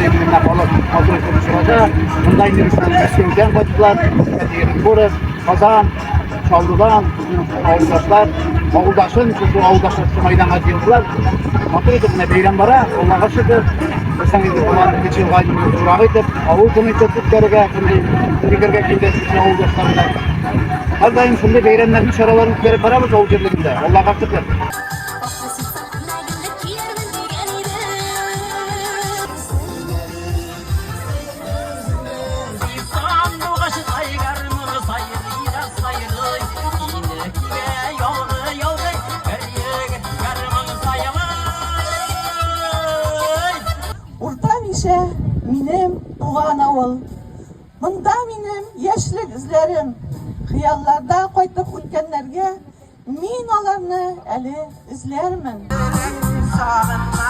бәйрәменә менә халык матур итеп очраша. Монда инде безнең Мәскәүдән кайттылар, Екатеринбург, Казан, Чаллыдан безнең авылдашлар, авылдашым, шушы авылдашлар шушы мәйданга җыелдылар. Матур итеп менә бәйрәм бара, Аллага шөкер. Безнең инде болар ничә елга инде зуррак итеп, авыл көне итеп үткәрергә, шундый фикергә килдек шушы авылдашлар белән. Һәрдаим шундый бәйрәмнәрне, чараларны үткәреп барабыз авыл җирлегендә, Аллага шөкер. Урта Мишә минем туган авыл. Монда минем яшьлек эзләрем. Хыялларда кайтып үткәннәргә Мин аларны әле эзләрмен. Сагынма